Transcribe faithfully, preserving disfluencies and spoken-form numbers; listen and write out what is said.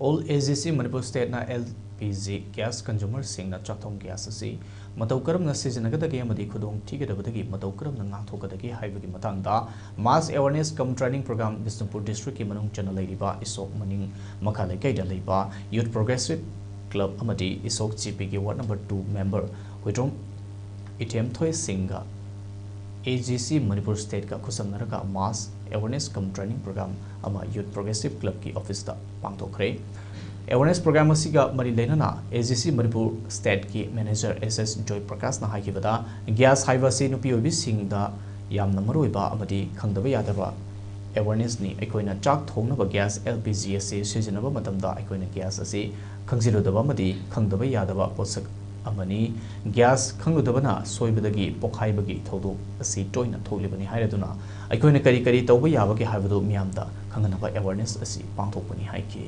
All A G C Manipur Stateꯅ L P G gas consumerꯁꯤꯡꯅ ꯆꯥꯛꯊꯣꯡ gas ꯑꯁꯤ ꯃꯇꯧ ꯀꯔꯝꯅ ꯁꯤꯖꯤꯟꯅꯒꯗꯒꯦ ꯑꯃꯗꯤ ꯈꯨꯗꯣꯡ ꯊꯤꯒꯗꯕꯗꯒꯤ ꯃꯇꯧ ꯀꯔꯝꯅ ꯉꯥꯛꯊꯣꯛꯀꯗꯒꯦ ꯍꯥꯏꯕꯒꯤ ꯃꯇꯥꯡꯗ mass awareness cum training program Bishnupur districtꯀꯤ ꯃꯅꯨꯡ ꯆꯟꯅ ꯂꯩꯔꯤꯕ ꯏꯁꯣꯛ ꯃꯅꯤꯡ ꯃꯈꯥ ꯂꯩꯀꯥꯏꯗ ꯂꯩꯕ Youth Progressive Club ꯑꯃꯗꯤ ꯏꯁꯣꯛ G Pꯒꯤ ward number two member Huidrom ꯏꯊꯦꯝꯊꯣꯏ ꯁꯤꯡꯒ A G C Manipur Stateꯀ ꯈꯨꯠꯁꯝꯅꯔꯒ mass awareness cum training program ꯑꯃ Youth Progressive Clubꯀꯤ officeꯇ ꯄꯥꯡꯊꯣꯛꯈ꯭ꯔꯦ꯫ Awareness program ꯑꯁꯤꯒ ꯃꯔꯤ ꯂꯩꯅꯅ A G C Manipur Stateꯀꯤ manager S S joy ꯄ꯭ꯔꯀꯥꯁꯅ ꯍꯥꯏꯈꯤꯕꯗ, gas ꯍꯥꯏꯕ ꯑꯁꯤ ꯅꯨꯄꯤ ꯑꯣꯏꯕꯤꯁꯤꯡꯗ ꯌꯥꯝꯅ ꯃꯔꯨꯑꯣꯏꯕ ꯑꯃꯗꯤ ꯈꯪꯗꯕ ꯌꯥꯗꯕ awarenessꯅꯤ꯫ ꯑꯩꯈꯣꯏꯅ ꯆꯥꯛ ꯊꯣꯡꯅꯕ gas L P G ꯑꯁꯤ ꯁꯤꯖꯤꯟꯅꯕ ꯃꯇꯝꯗ ꯑꯩꯈꯣꯏꯅ gas ꯑꯁꯤ ꯈꯪꯖꯤꯜꯂꯨꯗꯕ ꯑꯃꯗꯤ ꯈꯪꯗꯕ ꯌꯥꯗꯕ ꯄꯣꯠꯁꯛ ꯑꯃꯅꯤ꯫ Gas ꯈꯪꯂꯨꯗꯕꯅ ꯁꯣꯏꯕꯗꯒꯤ ꯄꯣꯈꯥꯏꯕꯒꯤ ꯊꯧꯗꯣꯛ ꯑꯁꯤ ꯇꯣꯏꯅ ꯊꯣꯛꯂꯤꯕꯅꯤ ꯍꯥꯏꯔꯗꯨꯅ ꯑꯩꯈꯣꯏꯅ ꯀꯔꯤ ꯀꯔꯤ ꯇꯧꯕ ꯌꯥꯕꯒꯦ ꯍꯥꯏꯕꯗꯨ ꯃꯤꯌꯥꯝꯗ ꯈꯪꯍꯟꯅꯕ awareness ꯑꯁꯤ ꯄꯥꯡꯊꯣꯛꯄꯅꯤ ꯍꯥꯏꯈꯤ꯫